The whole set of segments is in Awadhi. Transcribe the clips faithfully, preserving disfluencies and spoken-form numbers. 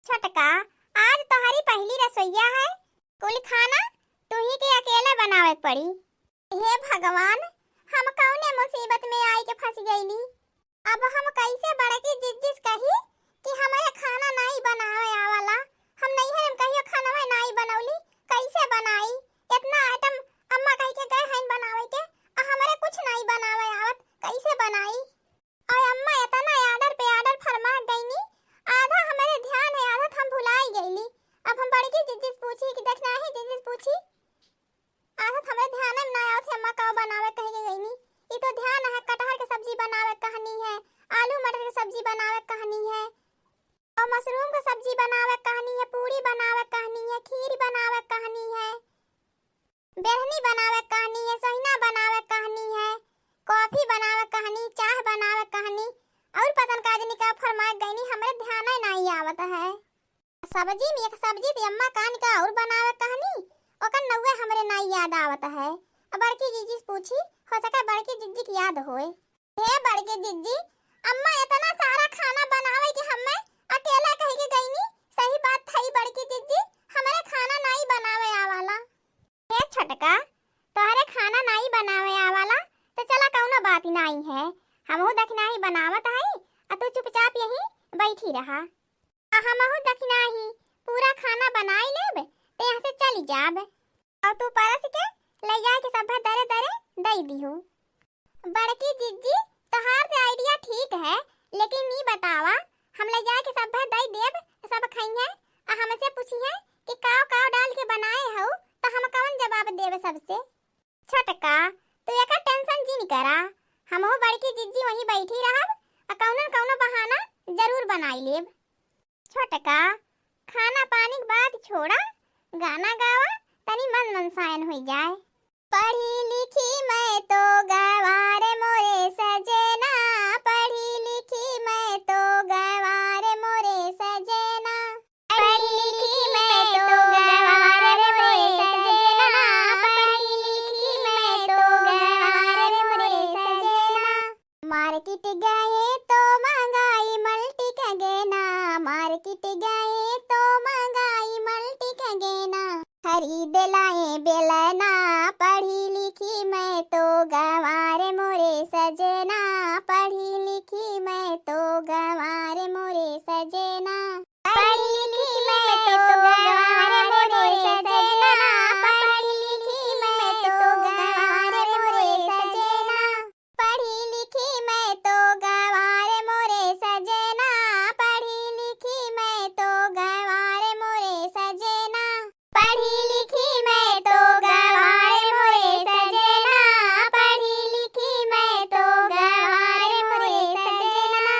छोटका, आज तोहरी पहली रसोइया है, कुल खाना तुही के अकेले बनावे के पड़ी। हे भगवान, हम कौने मुसीबत में आई के फंस गईली। अब हम कैसे बड़की जिज्जी से कही कि हमरे खाना नाई बनावे आवाला? हम नैहर में कहियो खानवे नाई बनौली, कैसे बनाई? इतना आइटम अम्मा कह के गए हैं बनावे के, आ हमरे कुछ नाई बनावे आवत, कैसे बनाई? और अम्मा इतना ऑर्डर पे ऑर्डर फरमा गईनी, आधा हमरे ध्यान है, आधा तो हम भुलाई गईली। अब हम बड़की जिज्जी से पूछी कि दखिनाही जिज्जी से पूछी, आधा तो हमरे ध्यान में ना आवत है अम्मा का बनावे कह के गईनी। ई तो ध्यान है, कटहर के सब्जी बनावे कहनी है, आलू मटर के सब्जी बनावे कहनी है, और मशरूम के सब्जी बनावे कहनी है, पूरी बनावे कहनी है, खीर बनावे कहनी है, बेरहनी बनावे कहनी है, सोहिना बनावे कहनी है, कॉफी बनावे कहनी, चाह बनावे कहनी, और पता न का जनी का फरमाए गईनी, हमरे ध्यान नाई आवत है। सब्जी में एक सब्जी तो अम्मा कान का और बनावे कहनी, ओकर नौवे हमरे नाई याद आवत है। अब बड़की जिज्जी से पूछी, हो सके बड़की जिज्जी की याद होए। हे बड़की जिज्जी, अम्मा इतना सारा खाना बनावे कि हमें अकेला कह के गईनी। सही बात है बड़की जिज्जी, हमरे खाना नाई बनावे आवाला। हे छोटका, तोहरे खाना नाई बनावे आवाला, तो चला कौनो बात नाई है, हमहू दखिनाही बनावत हई, आ तू चुपचाप यहीं बैठी रहा। आ हमहू दखिनाही पूरा खाना बनाई लेब, ते यहाँ से चली जाब। और तू परस के ले जाए के सभे दरे दरे दई दिहू। बड़की जिज्जी, तोहार तो आइडिया ठीक है, लेकिन ई बतावा, हम ले जाए के सभे दई देब, सब खइहें, आ हमसे पूछिहें कि काव काव डाल के बनाए हऊ, तो हम कौन जवाब देब सबसे? छोटका, तू एकर टेंशन जिन करा, हमहू बड़की जिज्जी वहीं बैठी रहब, आ कौनो न कौनो बहाना जरूर बनाई लेब। छोटका, खाना पानी के बात छोड़ा, गाना गावा, तनी मन मनसायन हुई जाए। पढ़ी लिखी मैं तो गंवार मोरे सजना, पढ़ी लिखी मैं तो गंवार मोरे सजना। पढ़ी लिखी मैं तो गंवार मोरे सजना, पढ़ी लिखी मैं तो गंवार मोरे सजना। मार्केट गए तो मंगाई मल्टी का गहना, मार्केट गए तो मंगाई मल्टी का गहना। खरीद लाए बेलना, पढ़ी लिखी मैं तो गंवार मोरे सजना, पढ़ी लिखी मैं तो गंवार मोरे सजना। पढ़ी लिखी मैं तो गंवार मोरे सजना, पढ़ी लिखी मैं तो गंवार मोरे सजना। पढ़ी लिखी मैं तो गंवार मोरे सजना, पढ़ी लिखी मैं तो गंवार मोरे सजना। पढ़ी लिखी मैं तो गंवार मोरे सजना, पढ़ी लिखी मैं तो गंवार मोरे सजना।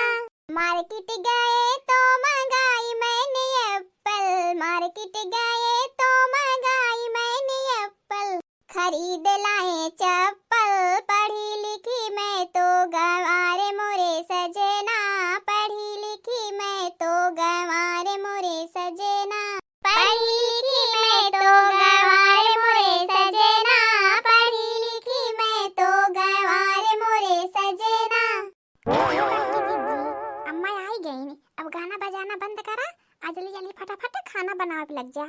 मार्केट गए तो मंगाई मैंने एप्पल, मार्केट गए तो मंगाई मैंने एप्पल। खरीद लाए चप्पल, पढ़ी लिखी मैं तो गंवार मोरे सजना, पढ़ी लिखी मैं तो गंवार मोरे सजना। पढ़ी लिखी मैं तो गंवार मोरे सजना, पढ़ी लिखी मैं तो गंवार मोरे सजना। अम्मा आई गईन, अब गाना बजाना बंद करा, आ जल्दी जल्दी फटाफट खाना बनावे लग जा।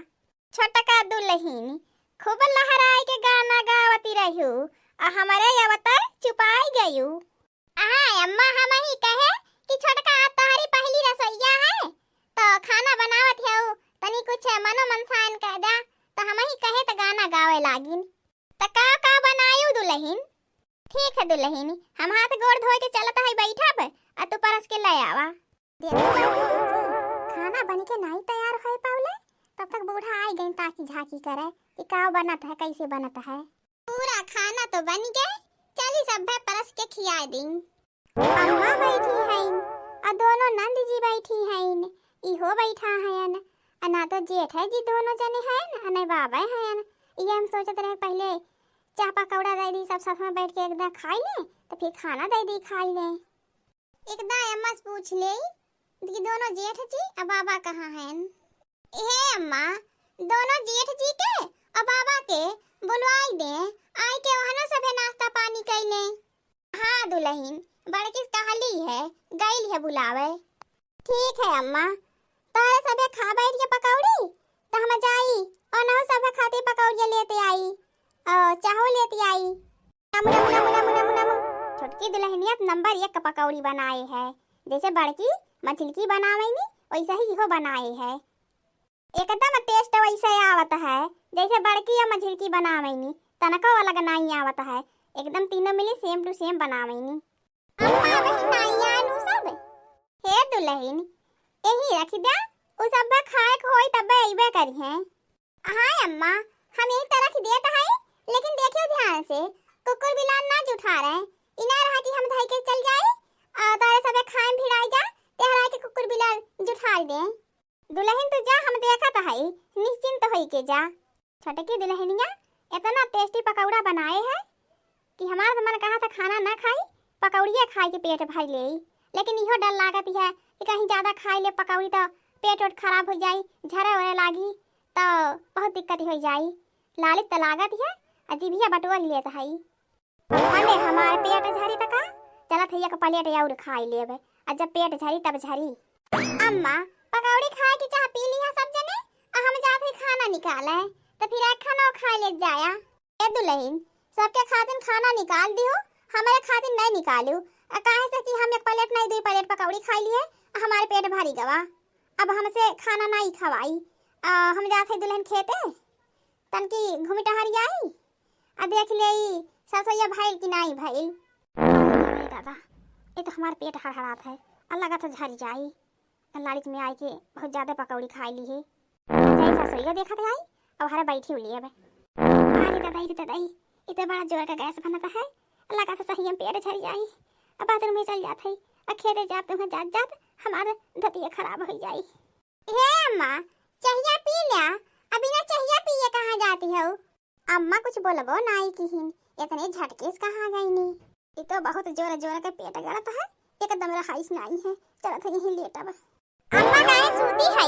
छोटका दुलहिन खूब लहराए के गाना गावती रहू, आ हमरे अवते चुपाई गयू। अहा अम्मा, हमही कहे कि छोटका आज तोहरी पहली रसोइया है, तो खाना बनावत हऊ, तनी कुछ मनो मनसायन कह द्या, तो हमही कहे तो गाना गावे लागिन। त का का बनायू दुलहिन? ठीक है दुलहिन, हम हाथ गोड़ धोए के चलत हई, बैठब, आ तू परस के ले आवा। देखो बड़की जिज्जी, खाना बन के नाई तैयार होए पावले, तब तक बूढ़ा आई गईन ताकी झाकी करे कि का बनत है, कैसे बनत है। पूरा खाना तो बन गए, चली सभे परस के खियाए दी। अम्मा बैठी हईन, आ दोनों नंद जी बैठी हईन, इहो बैठा हयन, आ ना तो जेठ है जी दोनों जने हयन, आ ना बाबा हयन। ये हम सोचत रहे पहले चाह पकौड़ा दे दी, सब साथ में बैठ के एक दांव खाई ले, तो फिर खाना दे दी खाई ले। एक दांव अम्मा से पूछ ले कि दोनों जेठ जी आ बाबा कहाँ हैं? हे अम्मा, दोनों जेठ जी के और बाबा के बुलवाई दे, आई के वहनो सभे नाश्ता पानी कैले। हाँ दुलहिन, बड़की कहली है, गइल है बुलावे। ठीक है अम्मा, तोहरे सभे खा बैठ के पकौड़ी, त हम जाई, अउर नहु सभे खातिर पकौड़िया लेते आई, अउर चाहो लेते आई। नमु, नमु, नमु, नमु, नमु, नमु। छोटकी दुलहिनिया त नंबर एक क पकौड़ी बनाए है, जैसे बड़की मझिलकी बनावैनी, वैसे ही इहो बनाए है। एकदम taste वैसे आवत है, जैसे बड़की या मझिलकी बनावैनी, तनको अलग नाई आवत है, एकदम तीनों मिली same to same बनावैनी। अम्मा, अबही नाई आएन उ सब? हे दुलहिन, यही रखि द्या, उ सब खाए के होई तब्बे अइबे करिहें। हाँ अम्मा, हम यही त रखि देत हई, लेकिन देखियो ध्यान से, कुकुर बिलार ना जुठारे। ई ना रहा कि हम धइ के चल जाई, अउर तोहरे सभे खाए में भिड़ाई जा, तेहरा के कुकुर बिलार जुठार दे। दुलहिन तू जा, हम देखत हई, निश्चिंत होई के जा। छोटकी दुलहिनिया एतना tasty पकौड़ा बनाए है कि हमार त मन कहा था खाना ना खाई, पकौड़िया खाई के पेट भर लेई, लेकिन इहो डर लागत है कि कहीं ज्यादा खाई ले पकौड़ी त पेट ओट खराब होइ जाई, झरे ओरे लागी, त बहुत दिक्कत होइ जाई। लालिच त लागत है, आ जिभिया बटोर लेत हई। अब भले हमार पेट झरी त का, चलत है एक plate अउर खाई लेब, आ जब पेट झरी तब झरी। अम्मा, पकौड़ी खाए के चाह पी लिहा सब जने, आ हम जात हई खाना निकाले, त फिर एक खाना खाए ले जाया। ए दुलहिन, सबके खातिन खाना निकाल दिहो, हमरे खातिन नहीं निकालू। आ काहे से कि हम एक plate नहीं, दुई plate पकौड़ी खाई लिए, आ हमार पेट भरी गवा। अब हमसे खाना नहीं खवाई। आ हम जात हई दुलहिन खेते, तनकी घूमी टहरी आई, आ देख लेई सरसोइया भइल कि नाई भइल। अरे दादा, ये तो हमार पेट हड़हड़ात है, आ लागत है झरी जाई। लालिच में आई के बहुत ज्यादा पकौड़ी खाई ली है। जाई सरसोइया देखत आई, अब हरे बैठी उली अब। अरे दादा, अरे दादा, ये तो बड़ा जोर का गैस बनत है, लागत है सही में पेट झरी जाई। अब बाथरूम में चल जात है, आ खेते जाब तुम जात जात हमार धतिया खराब हो जाई। हे अम्मा, चहिया पी ल्या, अभी ना चहिया पिए कहाँ जाती हो? अम्मा कुछ बोलबो नाई किहिन, इतने झटके से कहाँ गईनी? ई तो बहुत जोर जोर के पेट गड़त है, एकदम रहाइश नाई है, चलत है यहीं लेटब। अम्मा काहे सूती है?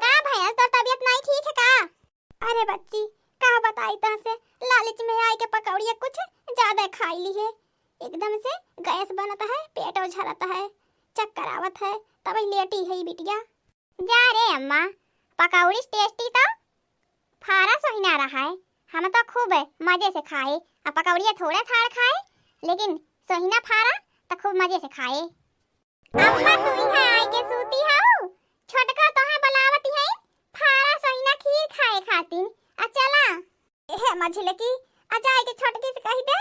का भयल, तोर तबीयत नाई ठीक है का? अरे बच्ची, का बताई तहसे, लालिच में आए के पकौड़िया कुछ ज्यादा खाई ली है, एकदम से गैस बनत है, पेटो झरत है, चक्कर आवत है, तब लेटी है बिटिया। जा रे अम्मा, पकौड़ी tasty तो फारा सोहिना रहा है, हम तो खूब मजे से खाए। आ पकौड़िया थोड़े थाड़ खाए, लेकिन सोहिना फारा तो खूब मजे से खाए। अम्मा, तू इहाँ आए के सूती हऊ? छोटका तोहे बुलावत है, फारा सोहिना खीर खाए खातिर। आ चला। हे मझिलकी, आ जाए के छोटकी से कहि दे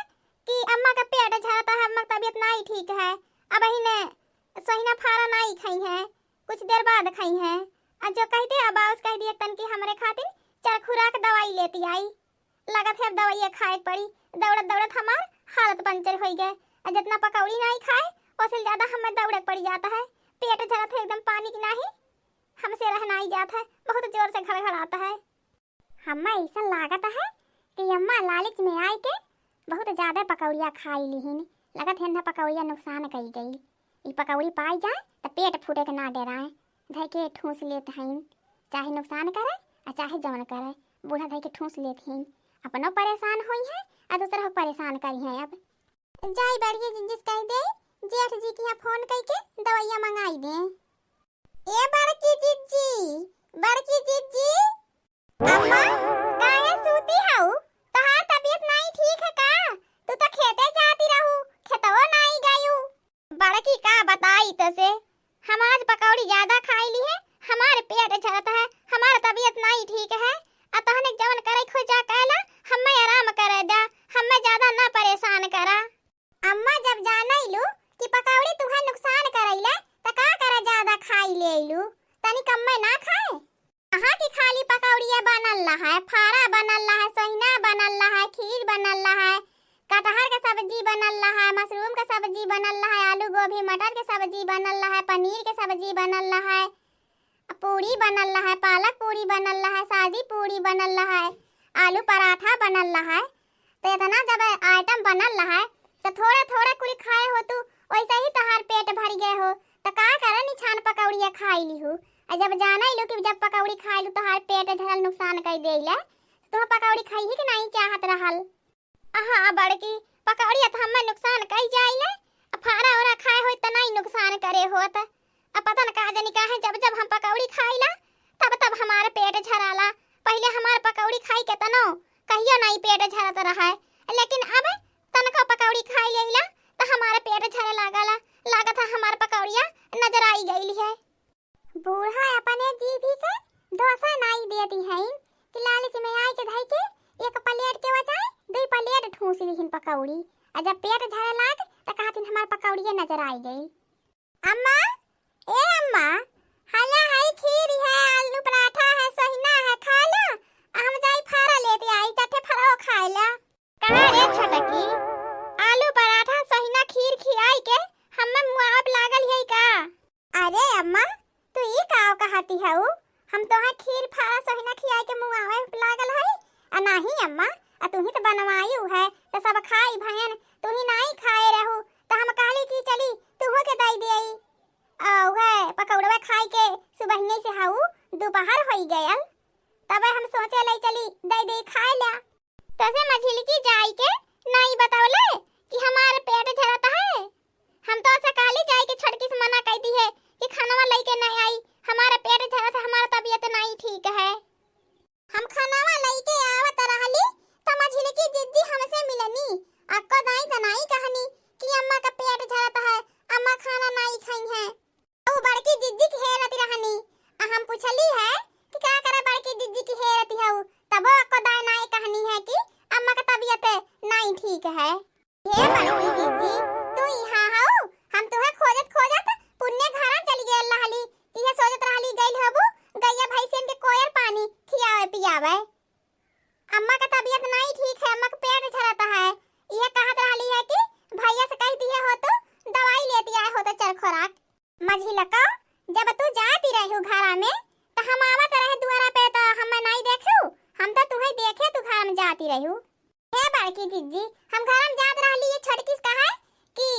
कि अम्मा का पेट झरत है, अम्मा का तबीयत नाई ठीक है, अबहिने सोहिना फारा नाई खाई है, कुछ देर बाद खाई है। आ जो कहि दे, अब आउस कहि दिए तन कि हमरे खातिर चरखुरा के दवाई लेती आई। लागत है अब दवाई खाए के पड़ी, दौड़त दौड़त हमार हालत पंचर होई गए। आ जितना पकौड़ी नाई खाए, ओसे ज्यादा हमें दौड़े के पड़ी जाता है। पेट झरत है एकदम पानी की नाई, हमसे रह नाई जात है, बहुत जोर से घड़घड़ाता है। हम्मा ऐसन लागत है कि अम्मा लालिच में आइ के बहुत ज्यादा पकौड़िया खाइ लिहिन। लागत है ना पकौड़िया नुकसान कइ गइ। ई पकौड़ी पाइ जाए त पेट फूटे के ना डेराए। धइ के ठूस लेत हइन, चाहे नुकसान करे आ चाहे जवन करे, बूढ़ा धइ के ठूस लेत हइन। अपनो परेशान होइहैं आ दूसरा को परेशान करिहैं। अब जाई बड़की जिज्जी से कहि देई, जेठ जी के यहाँ फोन कइ के दवइया मंगाइ दें। ए बड़की जिज्जी, बड़की जिज्जी। अम्मा, काहे सूती हऊ? तोहार तबीयत नाई ठीक है का? तू तो खेते जाती रहू, खेतवो नाई गयू। बड़की का बताई तोसे, हम आज पकौड़ी ज्यादा खाइ लिहे, हमार पेट झरत है, हमार तबीयत नाई ठीक है। आ तोहने जवन करे खोजा कैला, हम्मे आराम करे द्या, हम्मे ज्यादा ना परेशान करा। अम्मा, जब जानइलू कि पकौड़ी तुहैं नुकसान करइले, त का करे ज्यादा खाइ लेइलू? तनी कम्मे ना खाए? कहाँ की खाली पकौड़िया बनल रहै, फारा बनल रहै, सोहिना बनल रहै, खीर बनल रहै, कटहर के सब्जी बनल रहै, मशरूम के सब्जी बनल रहै, आलू गोभी मटर के सब्जी बनल रहै, पनीर के सब्जी बनल रहै। पूड़ी बनल रहै, पालक पूड़ी बनल रहै, सादी पूड़ी बनल रहै, आलू पराठा बनल रहै। त एतना जब item बनल रहै, त थोड़ा थोड़ा कुल खाए होतू, वैसे ही तोहार पेट भरि गए हो। त का करे निछान पकौड़िया खाइ लिहू? आ जब जानइलू कि जब पकौड़ी खाइलू तोहार पेट झरल नुकसान कइ देइले, त तुह पकौड़ी खइही कि नाई चाहत रहल? अहा, बड़की, पकौड़िया त हम्मे नुकसान कइ जाइले, आ फारा ओरा खाए होइत त नाई नुकसान करे होत। अब पता न का जानी काहे जब जब हम पकौड़ी खाइला, तब तब हमार पेट झराला। पहिले हमार पकौड़ी खाई के तनो कहियो नाई पेट झरत रहे, लेकिन अब तनको पकौड़ी खाई लेला त हमार पेट झरे लागला। लागत है हमार पकौड़िया नजर आई गइल है। बूढ़ा अपने जीभी के दोसा नाई देती हईन कि लालच में आई के धई के एक प्लेट के बजाय दुई प्लेट ठूस लिहिन पकौड़ी। आ जब पेट झरे लाग त कहतिन हमार पकौड़िया नजर आई गई। अम्मा, ए अम्मा, हया हई खीर है, आलू पराठा है, सोहिना है, खा ला। आ हम जाई फरा लेते आई, चट्ठे फरो खाए ला। का रे छोटकी, आलू पराठा, सोहिना, खीर खियाई के हम्मे मुआवब लागल है का? अरे अम्मा, तू ई का कहती हऊ? हम तोहे खीर फरा सोहिना खियाई के मुआवे लागल हई? आ नाही अम्मा, आ तू ही त बनवायू है, त सब खाई भयन, तू ही नाही खाए रहू, त हम कहली कि चली तूहो के दई देई। आ उहे पकौड़वा खाई के सुबहिये से हऊ, दोपहर होई गयल, तबे हम सोचे लई चली दई देई खाए ला। तसे मझिलकी जाई के नाई बतवले कि हमार पेट झरत है। हम तो से कहली जाई के छोटकी से मना कई दी है कि खानवा लइके नाई आई, हमार पेट झरत है, हमार तबीयत नाई ठीक है। हम खानवा लइके आवत रहली त मझिलकी जिज्जी हमसे मिलनी, अक्को दाई त नाई कहनी कि अम्मा का पेट झरत है, अम्मा खाना नाई खाई है। ऊ बड़की जिज्जी की हेरत रहनी। आ हम पूछली है कि का करे बड़की जिज्जी की हेरत हऊ, तबो अक्को दाई नाई कहनी है कि अम्मा का तबीयत नाई ठीक है। हे बड़की जिज्जी, तू इहाँ हऊ? हम तुहे खोजत खोजत पुन्ने घरा चली गइल रहली। इहे सोचत रहली गइल हबू गइया भैंसियन के कोयर पानी खियावे पियावे। अम्मा का तबीयत नाई ठीक है, अम्मा का पेट झरत है। इहे कहत रहली है कि भैया से कह दिए हो तो दवाई लेती आए हो तो चरखोराक। मझिलका, जब तू जाती रहू घरा में, त हम आवत रहे दुआरा पे, त हम नाई देखू? हम तो तुहे देखे तू घर में जाती रहू। हे बड़की जिज्जी, हम घर में जात रहली, ये छोटकी से कहे कि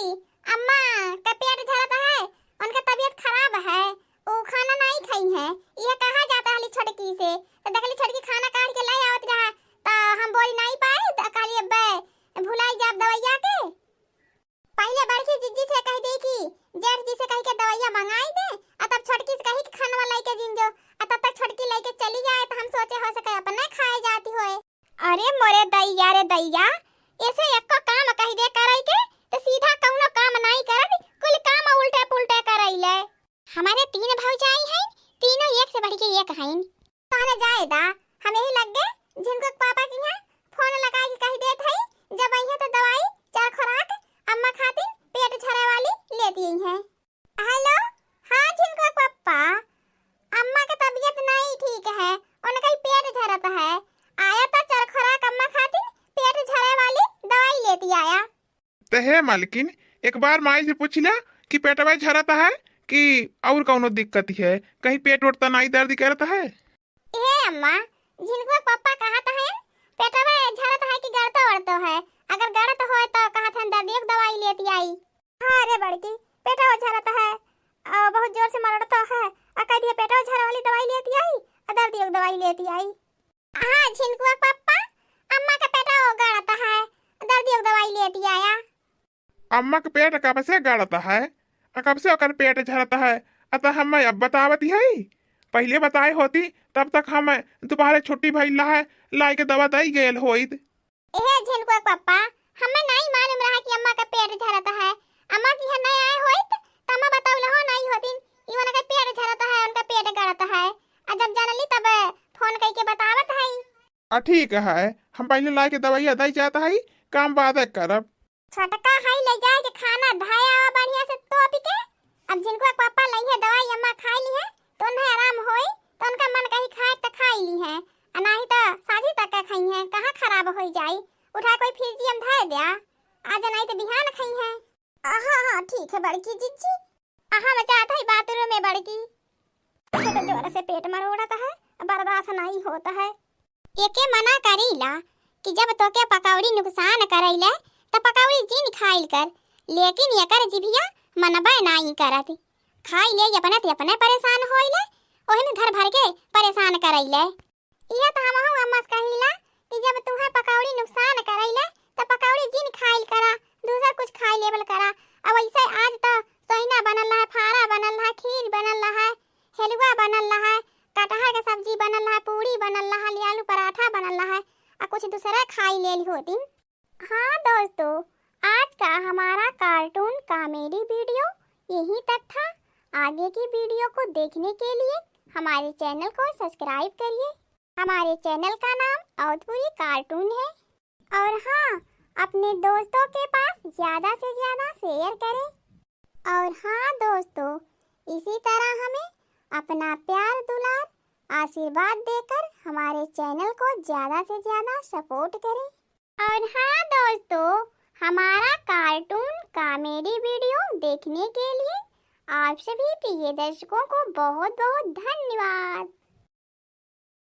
अम्मा का पेट झरत है, उनका तबीयत खराब है, ऊ खाना नाई खाई है, ये कहा जात रहली छोटकी से। त देखली छोटकी खाना काढ़ के ले आवत रहा, त हम बोली नाई पाए, त कहली अब्बे भुलाई जाब दवैया के। पहिले बड़की जिज्जी से कह दे कि जेठ जी से कह के दवैया मंगाई दे, आ तब छोटकी से कही कि खानवा लइके जिन जो, आ तब तक छोटकी लइके चली जाए, त हम सोचे हो सके अपने खाए जाती होए। अरे मोरे दैया रे दैया, ऐसे एको काम कह दे करई के, त सीधा कौनो काम नाई करत, कुल काम उल्टे पुल्टे करई ले। हमारे तीन भौजाई हैं, तीनों एक से बढ़ के एक हैं। तहने जाए दा, हम यही लग गए, झिनको के पापा की यहाँ फोन लगा के कह देत हई, जब अइहे तो दवाई चार खुराक अम्मा खातिर पेट झरे वाली लेती आई हैं। हेलो, हाँ झिनको के पापा, अम्मा के तबीयत नहीं ठीक है, उनका ही पेट झरत है, आया तो चार खुराक अम्मा खातिर पेट झरे वाली दवाई लेती आया। त हे मालकिन, एक बार माई से पूछ ल्या कि पेटवा झरत है कि और कौनो दिक्कत है, कहीं पेट वोट त नाई दर्द करत है? ए अम्मा, झिनकुआ के पप्पा कहत हैं, पेटवा झरत है कि गड़तो वड़तो है, अगर गड़त होए तो कहत हैं दर्दियों की दवाई लेती आई। हाँ रे बड़की, पेटवा झरत है, आ, बहुत जोर से मरड़तो है, आ कह दिया पेटवा झरे वाली दवाई लेती आई, आ दर्दियों की दवाई लेती आई। हाँ, झिनकुआ के पप्पा, अम्मा का पेटवा गड़त है, दर्दियों की दवाई लेती आया। अम्मा का पेट कब से गड़त है? आ कब से ओकर पेट झरत है? आ त हम अब बतावत ही, पहिले बताए होती, तब तक हम दोपहरे छुट्टी भइल है, लाई के दवा दई गयल होइत। ए झिनकुआ के पप्पा, हमें नहीं मालूम रहा कि अम्मा का पेट झरत है। अम्मा की यहाँ नहीं आए होइत, त अम्मा बतौले हो नहीं होतिन, ई उनका पेट झरत है, उनका पेट गड़त है। आ जब जानली तब फोन कइके बतावत है। आ ठीक है, हम पहिले लाई के दवाइया दई जात है, काम बादे करब। छोटका है ले जाए के खाना धाए आवा बढ़िया से तोप के। अब झिनकुआ के पापा लइहे दवाई अम्मा खाई ली है, तो उन्हें आराम होई, तो उनका मन कही खाए त खाई ली है, आ नाही तो साझी तक का खाई है, कहाँ खराब होई जाई। उठा कोई फ्रिजिया में धाए द्या, आज नहीं तो बिहान खाई है। हाँ हाँ ठीक है बड़की जिज्जी। अहाँ बचात है बाथरूम में बड़की। मुझे तो जोर से पेट मरोड़त है, बर्दाश्त नहीं होता है। एके मना करीला कि जब तोके पकौड़ी नुकसान करैले, त पकौड़ी जिन खाइल कर, लेकिन एकर जिभिया मनबे नाई करत। खाई ले अपने ते अपने परेशान होइले, ओहिन घर भर के परेशान करैले। इहे त हमहू अम्मा से कहिला कि जब तुहे पकौड़ी नुकसान करैले, त पकौड़ी जिन खाइल करा, दूसर कुछ खाई लेवल करा। अब ऐसे आज त सोइना बनल रहा, फारा बनल रहा, खीर बनल रहा, हेलुआ बनल रहा, कटहर के सब्जी बनल रहा, पूड़ी बनल रहा, आलू पराठा बनल रहा, आ कुछ दूसरा खाई लेल होतिन। हाँ दोस्तों, आज का हमारा कार्टून कॉमेडी वीडियो यहीं तक था। आगे की वीडियो को देखने के लिए हमारे चैनल को सब्सक्राइब करिए। हमारे चैनल का नाम अवधपुरी कार्टून है। और हाँ, अपने दोस्तों के पास ज़्यादा से ज़्यादा शेयर करें। और हाँ दोस्तों, इसी तरह हमें अपना प्यार दुलार आशीर्वाद देकर हमारे चैनल को ज़्यादा से ज़्यादा सपोर्ट करें। और हाँ दोस्तों, हमारा कार्टून कॉमेडी वीडियो देखने के लिए आप सभी प्रिय दर्शकों को बहुत बहुत धन्यवाद।